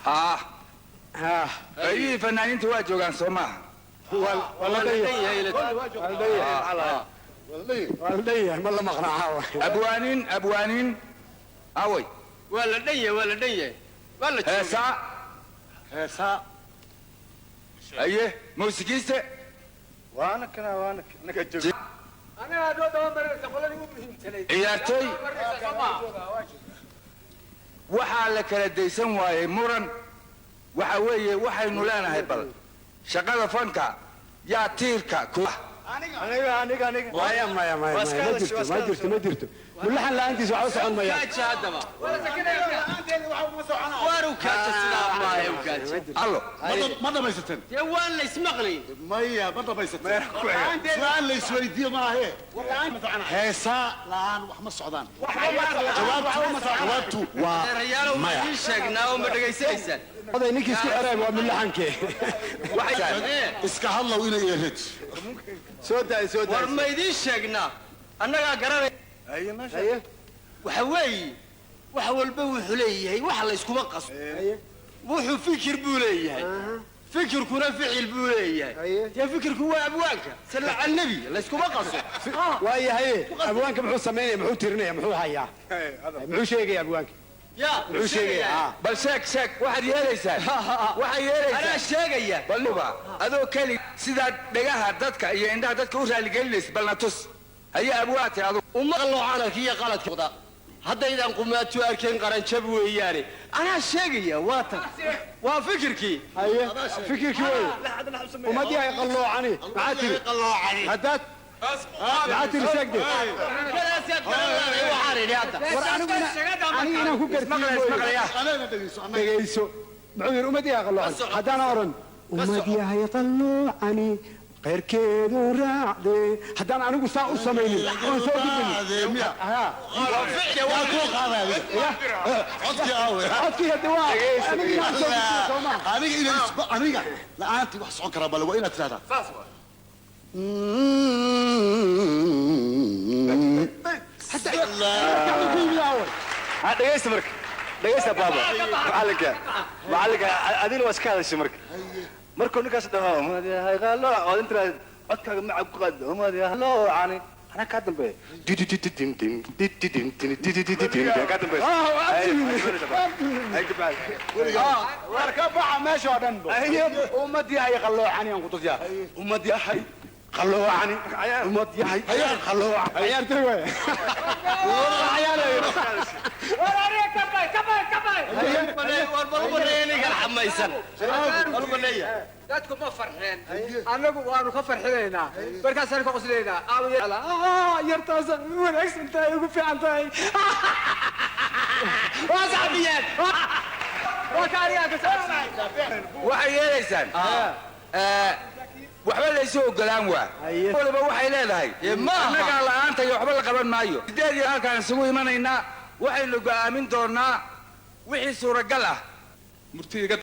Haa, qaybihii fanaaniinta waa joogaan, soo maaha? Waa la dhan yahay, waa la dhan yahay, ma la maqnaa. Abwaaniin, abwaaniin away? Waa la dhan yahay, waa la dhan yahay, waa la joogaa. Heesaa? Heesaa. Aye, muusikiiste? Waana kana, waana naga jooga. Anaga noo daba marinaysa qoladii u muhiimsanayd. Ciyaartooy. Waxaa la kala daysan waayey muran. Waxa weeye, waxaynu leenahay, bal shaqada fanka yaa tiirka ku Aniga, aniga, aniga. Maya, maya, maya, maya, ma jirto, ma jirto, ma jirto. Mulaxan la'aantiis waxba socon mayaan. Kaaja haddaba waaru kaaja, sidaa maaha u kaaja. Allo. Ma dhamaysateen? Dee waan la ismaqlayn. Maya, ma dhamaysateen? Su-aal la isweydiiyo maahe. Heesaa la'aan wax ma socdaan. Jawaabtu waa Erayaalow, ma maya. idiin sheegnaa oo ma dhegaysanaysaan? Oday, ninkii isku xireen waa mulaxankee. Iska hadlow inay ered. Soo daay, soo daay. War, ma idiin sheegnaa? Annagaa garanay. Waxa weeye, wax walba wuxuu leeyahay wax la yskuma qaso. Wuxuu fikir buu leeyahay, fikirkuna ficil buu leeyahay. Dee fikirku waa abwaanka, salla cala nebi, layskuma qaso. Waayahaye, abwaanka muxuu samaynaya? Muxuu tirinaya? Muxuu hayaa? Muxuu sheegaya abwaanka? Ya. Muxuu sheegaya? Bal sheeg, sheeg waxaad yeelaysaan, waxaad yeelaysaan. Anaa sheegaya. Balluba adoo keli sidaad dhagaha dadka iyo indhaha dadka u raaligelinaysa, balna tus. Haye, abwaate adu. Uma qaloocanarka iyo qaladka wada haddaydan qumaatu arkayn, qaranjab weeyaane. Anaa sheegaya, waa tan, waa fikirkii. Haye, fikirkii wey ummadii ay qalloocani. Maxaa tiri? Haddaad maxaa tiri? Sheegde. Kadaasaad garan lahayd waxaan idhi hadda. War, anigu aniga inaan ku gartiyo Maqlaya. mooye. Maqlaya. Aleena dhegeyso annaga. Dhegayso, muxuu yidhi? Ummad yahay qalloocan haddaan oran, ummad yahay qalloocani khayrkeedu raacde, haddaan anigu saa u samaynin oon soo gudbin. Miya? Ha. Yaa kuu qaaday adiga codkii? Aawe? Codkii hadda waa aniga inaan soo gudbiyo, soo maha? Aniga inay aniga la'aantii wax socon karaa bale waa inaad tidhahdaa. Maskaxda ku yimid aawe? Ha, dhegaysta marka, dhegaysta baaba. Macalinka, macalinka, adina waa iska hadashay. Marka markuu ninkaas dhaho "Umadyahay qalooc", ood inta codkaaga macab ku qaad "umadyahay qalloocani", anaa kaa dambeeya, kaa dambeeya. War, ka baxa meesha oo dhan bo. Ummad yahay qalloocani aan ku tusiyaa. Ummad yahay qalloocani, ummad yahay qalloocan. Ciyaartoy waay. War, aniga kabay, kabay, kabay. War, bal u baneeya ninkan xamaysan, bal u baneeya. Dadku ma farxeen, annagu waanu ka farxinaynaa, markaasaan ka qoslaynaa. Yartaasa wanaagsan tahay, ugu fiican tahay, waa sacbiyeen, waa ka anigaa ka Waxay yeelaysaan, waxba laysu ogolaan waa waliba waxay leedahay annagaa la'aanta iyo waxba la qaban maayo. Sideed iyo halkaan isugu imanaynaa, waxaynu go'aamin doonaa wixii suuragal ah. Murti iga.